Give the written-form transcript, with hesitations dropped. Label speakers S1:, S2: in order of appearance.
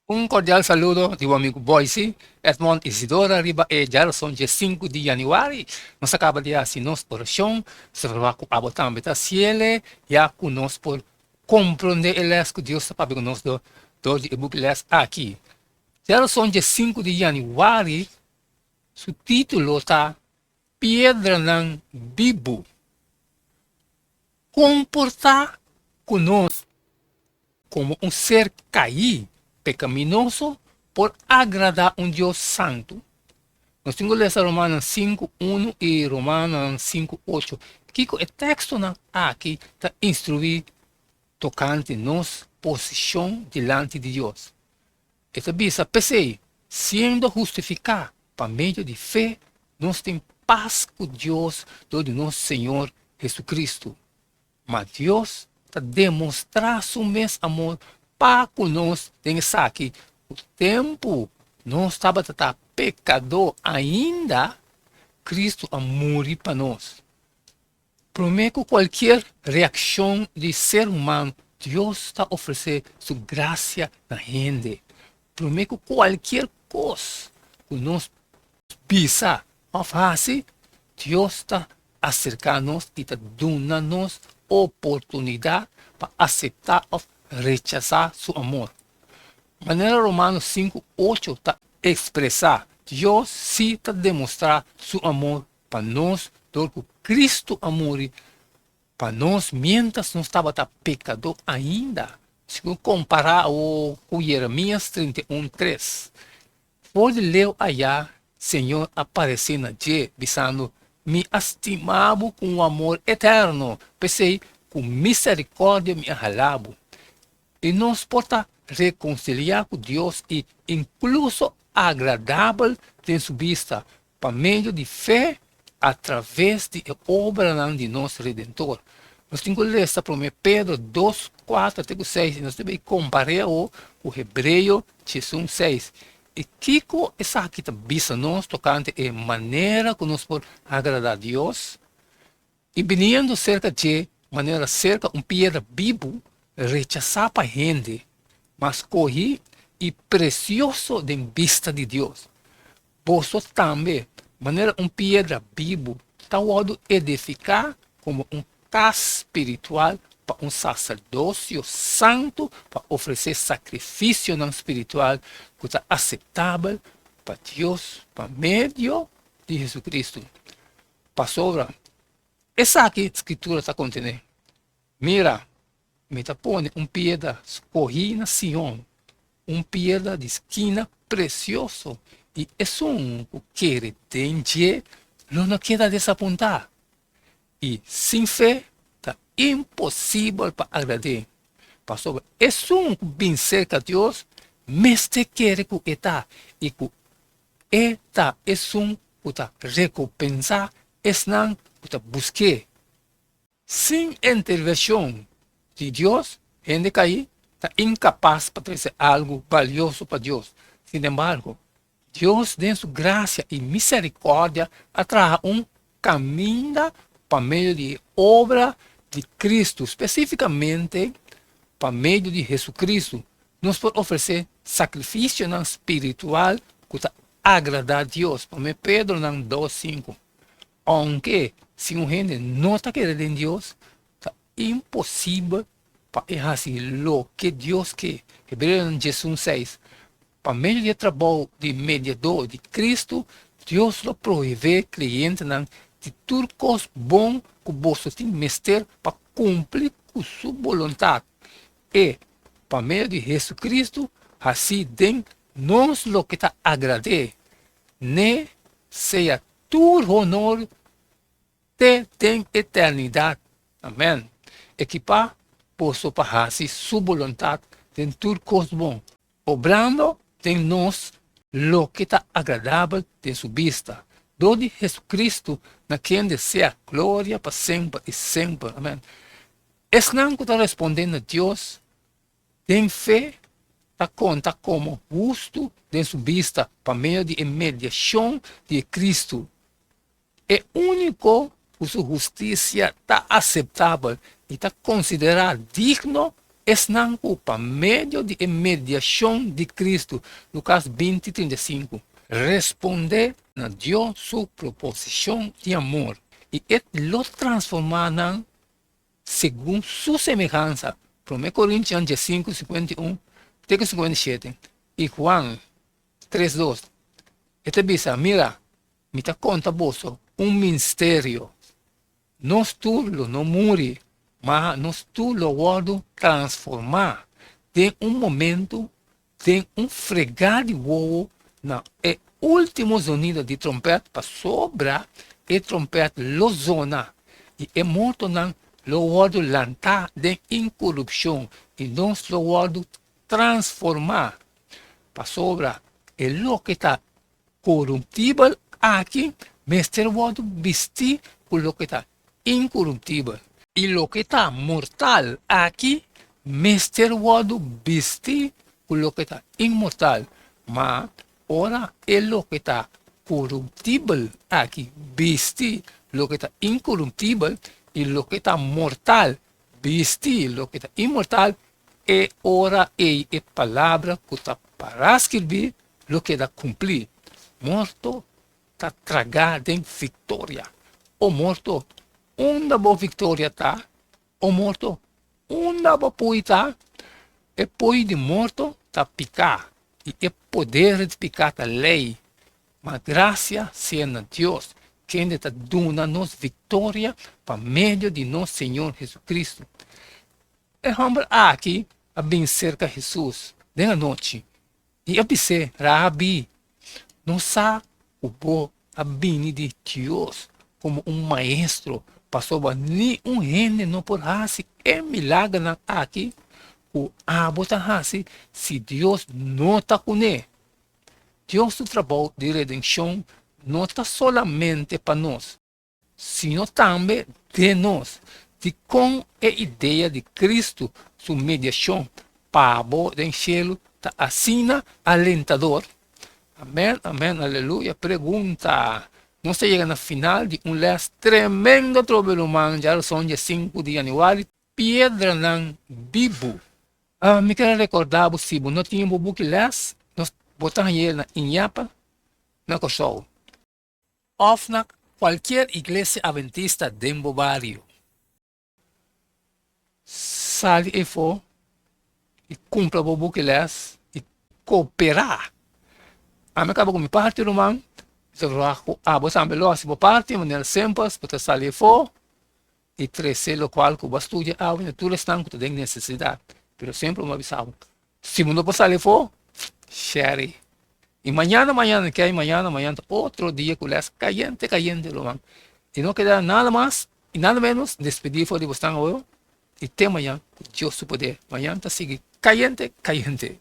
S1: Un kordial saludo di bo amigu Boysi, Edmond Isidora riba e djarason dje sinku di yanüari. Nos a kaba di hasi nos orashon, nos ta proba ku abo tambe ta hasiele, ya ku nos por komprondé e lès ku Dios ta papia ku nos dor di e buki lès aki. Djarason dje sinku di yanüari su título ta Piedranan Bibu. Kon por ta ku nos, komo un ser kaí pekaminoso, por agradá un Dios santu? Nos tin ku lesa Romanonan sinku unu i Romanonan sinku ocho. Kiko e tekstonan aki ta instruí tokante nos posishon dilanti di Dios? E ta bisa, P'esei, siendo hustifiká pa medio di fe, nos tin pas ku Dios dor di nos Señor Hesukristu. Ma Dios ta demostrá su mes amor pa ku nos den esaki, ku tempu nos tabata ta pekadó ainda, Kristu a muri pa nos. Promé ku kualkier reakshon di ser humano, Dios ta ofresé su grasia na hende. Promé ku kualkier kos ku nos bisa òf hasi, Dios ta aserká nos i ta duna nos oportunidat pa aseptá òf rechasá su amor. Manera Romanos sinku ocho ta ekspresá, Dios sí ta demostrá su amor pa nos dor ku Kristu a muri pa nos miéntras nos tabata pekadó ainda. Si bo kompará awor ku Jeremias 31, tres, For di leu ayá Señor a paresé na dje, bisando, Mi a stima bo ku un amor eterno, p'esei ku miserikòrdia mi a hala bo. I nos por ta rekonsiliá ku Dios i inkluso agradabel den su bista pa medio di fe atraves di e obranan di nos Redentor. Nos tin ku lesa Promé Pedro dos, kuater te ku seis i nos debe kompar'é awor ku Hebreo diesun, seis. I kiko esaki ta bisa nos tokante e manera ku nos por agradá Dios? I biniendo serka dje manera serka un piedra bibu, rechasá pa hende, ma skohí i presioso den bista di Dios. Boso tambe, manera un piedra bibu, ta wòrdu edifiká komo un kas spiritual pa un saserdosio santu pa ofresé sakrifisionan spiritual ku ta aseptabel pa Dios pa medio di Hesukristu. Pasobra esaki Skritura ta kontené, Mira, mi ta pone un piedra skohí na Sion, un piedra di skina presioso, i esun ku kere den dje lo no keda desapuntá. I sin fe ta imposibel pa agrad'é, pasobra esun ku bin serka Dios mester kere ku e ta i ku E ta esun ku ta rekompensá esnan ku ta busk'é. Sin intervenshon di Dios, hende kaí ta inkapas pa trese algu balioso pa Dios. Sinembargo, Dios den su grasia i miserikòrdia a traha un kaminda pa medio di e obra di Kristu, spesífikamente pa medio di Hesukristu, nos por ofresé sakrifisionan spiritual ku ta agradá Dios, Promé Pedronan dos, sinku. Ounke si un hende no ta kere den Dios, ta imposibel pa e hasi loke Dios ke, Hebreonan diesun, seis. Pa medio di e trabou di mediadó di Kristu, Dios lo proveé kreyentenan di tur kos bon ku boso tin mester pa kumpli ku su boluntat. E, pa medio di Hesukristu, hasi den nos loke ta agrad'é. N'e sea tur honor te den eternidat. Amèn. Ekipá boso pa hasi su boluntat den tur kos bon, obrando den nos loke ta agradabel den su bista, dor di Hesukristu, na kende sea gloria pa semper i semper. Amèn. Esnan ku ta respondé na Dios den fe ta konta komo hustu den su bista pa medio di e mediashon di e Kristu, E úniko ku su hustisia ta aseptabel i ta konsiderá digno Esnan ku pa medio di e mediashon di Kristu, Lukas 20, 35, respondé na Dios su proposishon di amor, i e lo transformá nan segun su semehansa, Promé Korintian 15, 51 te ku 57, i Juan 3, 2. E ta bisa, Mira, mi ta konta boso un misterio. Nos tur lo no muri, ma nos tur lo wòrdu transformá den un momentu, den un fregá di wowo, na e último zonido di trompèt, pasobra e trompèt lo zona, i e mortonan lo wòrdu lantá den inkorupshon, i nos lo wòrdu transformá, pasobra e loke ta korumptibel aki mester wòrdu bistí ku loke ta inkorumptibel. I loke ta mortal aki mester wòrdu bistí ku loke ta inmortal. Ma ora e loke ta korumptibel aki bisti loke ta inkorumptibel, i loke ta mortal bisti loke ta inmortal, e ora ei e palabra ku ta pará skirbí lo keda kumplí, Morto ta tragá den viktoria. O morto, unda bo viktoria ta? O morto, unda bo pui ta? E pui di morto ta piká, i e poder di piká ta lei. Ma grasia sea na Dios, kende ta duna nos viktoria pa medio di nos Señor Jesucristo. E hòmber aki a bin serka Hesus den anochi i a bis'é, Rabi, nos sa ku bo a bini di Dios komo un maestro, pasobra ni un hende no por hasi e milagernan aki ku abo ta hasi si Dios no ta kuné. Dios su trabou di redenshon no ta solamente pa nos, sino tambe den nos. Dikon e idea di Kristu su mediashon pa bo den shelu ta asina alentador? Amèn, amèn, aleluya. Pregunta. Nos ta yega na final di un lès tremendo atrobe ruman djaroson dje sinku di yanüari. Piedranan bibu. Mi ker a rekordá bo si bo no tin bo buki lès, nos bo ta hañ'é na Iñapa na Kòrsou. Òf na kualkier iglesia adventista den bo bario. Sali efo i kumpra bo buki lès i kooperá. Ami a kaba ku mi parti ruman, mi ta roga ku abo tambe lo hasi bo parti manera semper bo ta sali efo i trese lokual ku bo a studia awe na tur esnan ku ta den nesesidat. Pero semper mi a bisa bo, Si bo no por sali afó, share. I mañana, mañana, kei mañana, mañana ta otro dia ku lès kayente, kayente, ruman. I no keda nada mas i nada menos despedí for di bosnan awe i te mañan ku Dios su poder. Mañan ta sigui kayente, kayente.